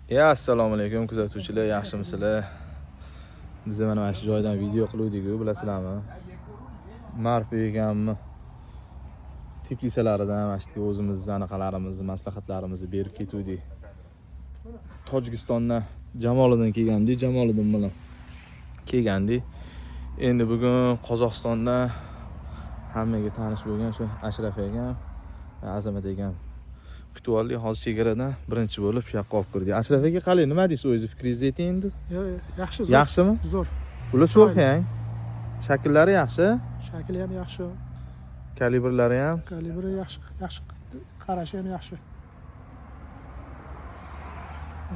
Ya, assalomu alaykum kuzatuvchilar, yaxshimisizlar? Biz mana shu joydan video qiluvdik-ku, bilasizlarmi? Marp ekanmi? Teplisalaridan mana shu yerga o'zimizni anaqalarimizni, maslahatlarimizni berib ketuvdik. Tojikistondan Jamoliddin kelgandik, Jamoliddin bilan kelgandik. Endi bugun Qozog'istondan hammaga tanish bo'lgan shu Ashraf akam, Azamat akam kutib oldik. Hozir chegaradan birinchi bo'lib shu yoqqa olib kirdik. Ashraf aka, qalay, nima deysiz, o'zingiz fikringizni ayting endi? Yo'q, yaxshi, zo'r. Yaxshimi? Zo'r. Ular so'rxang. Shakllari yaxshi, Shakli ham yaxshi, kalibrlari ham. Kalibri yaxshi, yaxshi, qarashi ham yaxshi.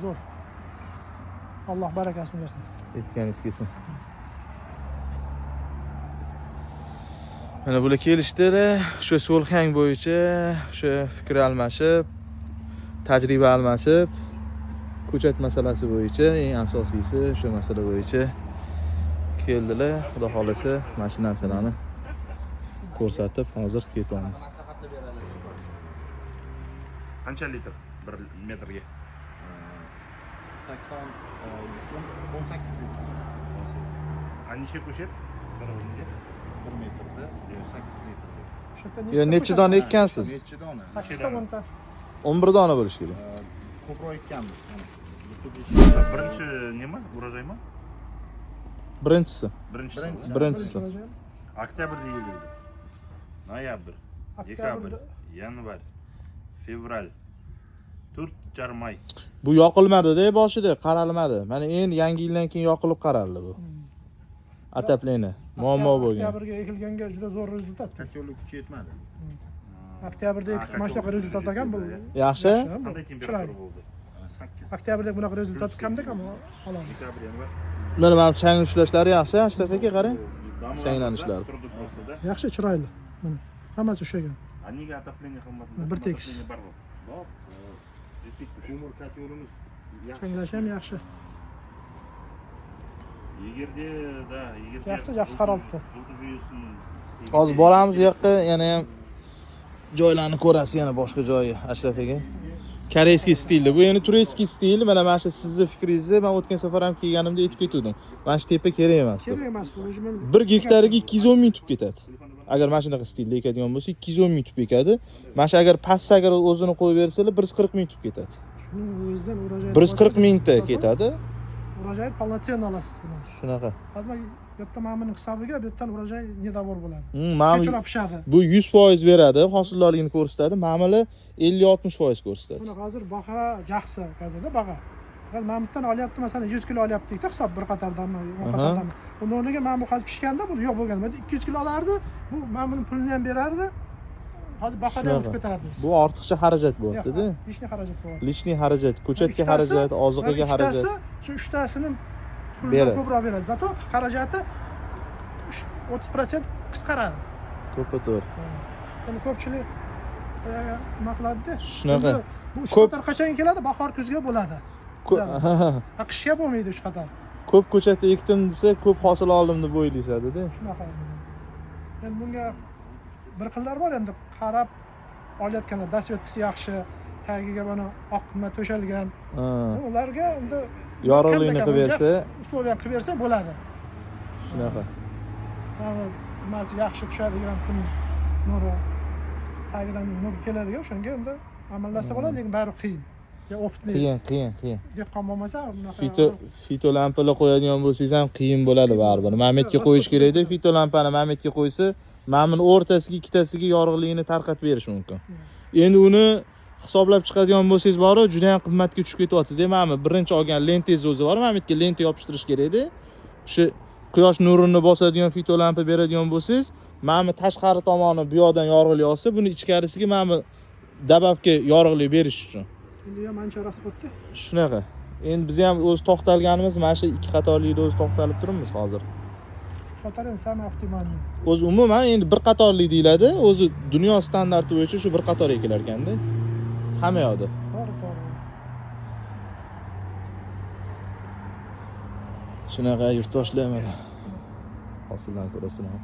Zo'r. Alloh barakasini bersin. Aytganingiz kelsin. Mana bular kelishdilar, o'sha so'lxang bo'yicha o'sha fikr almashib, tajriba almashib, ko'chat masalasi bo'yicha, eng asosiysi o'sha masala bo'yicha keldilar. Xudo xolasa mana shu narsalarni ko'rsatib hozir ketamiz. Qancha litr bir metrga? 80, 18 litr. A necha ko'chat bir o'ringa? 1 metrda 18 litr. O'sha yerda Yo, necha dona ekkansiz? Necha dona? 8 ta 10 ta. 11 dona bo'lishi kerak. Ko'proq ekkanmiz. Mana. Birinchi nima? Урожай mi? Birinchisi. Birinchisi. Birinchisi. Birinchisi. Oktyabrda yig'ildi. Noyabr, dekabr, Oktyabrda yanvar, fevral. 4,5 oy. Bu yoqilmadi-da boshida, qaralmadi. Mana endi yangi yildan keyin yoqilib qaraldi bu. Отопление muammo bo'lgan. Oktyabrga ekilganga juda zo'r rezultat. Kotelni kuchi yetmadi. Oktyabrda Ha, ekib mana shunaqa rezultat olgan bu. Yaxshi? Bu. Qanday temperatura Chiroyli. bo'ldi? 8. Oktyabrda bunaqa rezultat kamda kam olamiz. Dekabr, yanvar. Mana chang ushlashlari yaxshi, Ashraf aka qarang. Damlar Changlanishlari. turdi просто-da. Yaxshi, chiroyli. Mana hammasi ushlagan. A nega отопление qilmadi? Bir tekis. Отопление bormi? Bor. Yetmaydi. Ko'mir kotelimiz yaxshi. Changlashi ham yaxshi. Егерде, да, егерде Yaxshi, yaxshi qaralibdi. Жылыту жүйесін Hozir boramiz u yoqqa, yana ham joylarni ko'rasiz, yana boshqa joyi, Ashraf aka. Koreyskiy stilda. Bu endi турецкий stil. Mana shu sizni fikringizni men o'tgan safar ham kelganimda aytib ketgandim. Mana shu tepa kerak emas deb. Kerak emas bu. Men 1 gektariga 210 ming tup ketadi. Agar mana shunaqa stilda ekadigan bo'lsa 210 ming tup ekadi. Mana shu agar pastda agar o'zini qo'yib bersalar 140 ming tup ketadi. Shuning o'zidan urojay 140 mingta ketadi. Урожай полноценно olasiz bundan. Shunaqa. Hozir bu yerda mana buning hisobiga bu yerdan урожай недобор bo'ladi. Mana Kechroq pishadi. bu 100% beradi, hosildorligini ko'rsatadi. Mana 50-60% ko'rsatadi. Buni hozir baho yaxshi hozirda baho. Hozir mana bu yerdan olyapti, masalan 100 kilo olyapti deydi, hisob bir qatordanmi, 10 qatordanmi. Uni o'rniga mana bu hozir pishganda bu yo'q bo'lgan. 200 kilo olardi, bu mana buni pulini ham berardi. Hozir bahodan Shunaqa. o'tib ketardi. Bu ortiqcha xarajat bo'lyapti-da. Лишний xarajat bo'lyapti. Лишний xarajat, ko'chatga xarajat, oziqaga xarajat. Shu uchtasini pulidan Beradi. ko'proq beradi. Zato xarajati 30% qisqaradi. To'ppa-to'g'ri. Endi ko'pchilik nima qiladi-da? Shunaqa. Endi bu uch Ko'p- qator qachon keladi? Bahor, kuzga bo'ladi. Ha, qishga bo'lmaydi uch qator. Ko'p ko'chat ekdim desa, ko'p hosil oldim deb o'ylaysan-da. Shunaqa. Endi bunga bir xillar bor endi qarab olayotganlar, dasvetkasi yaxshi, tagiga mana oq nima to'shalgan. Ha. Ularga endi Yorug'likni kamda-kam qilib bersa, условия qilib bersa bo'ladi. Shunaqa. Mana nimasi yaxshi tushadigan kun nuri, tagidan nur keladigan, o'shanga endi amallasa bo'ladi, lekin baribir qiyin. Ya опытный Qiyin, qiyin, qiyin. Dehqon bo'lmasa bunaqa Fitolampalar qo'yadigan bo'lsangiz ham qiyin bo'ladi baribir. Mana bu yerga qo'yish kerakda fitolampani, mana bu yerga qo'ysa, mana buni o'rtasiga ikkitasiga yorug'ligini tarqatib berish mumkin. Endi uni hisoblab chiqadigan bo'lsangiz bor, juda ham qimmatga tushib ketyapti-da. Mana bu birinchi olgan lentangiz o'zi bor, mana bu yerga lenta yopishtirish kerakda. O'sha quyosh nurini bosadigan fitolampa beradigan bo'lsangiz, mana bu tashqari tomoni bu yoqdan yorug'lik olsa, buni ichkarisiga mana bu добавка yorug'lik berish uchun. Endi ham ancha расход-da. Shunaqa. Endi biz ham o'zi to'xtalganimiz mana shu ikki qatorlikda o'zi to'xtalib turibmiz hozir. Qator endi самый оптимальный. O'zi umuman endi bir qatorlik deyiladi. O'zi dunyo standarti bo'yicha shu bir qator ekilar ekanda. Hamma yoqda. To'g'ri, to'g'ri. Shunaqa yurtdoshlar mana. Hosildan ko'rasizlar.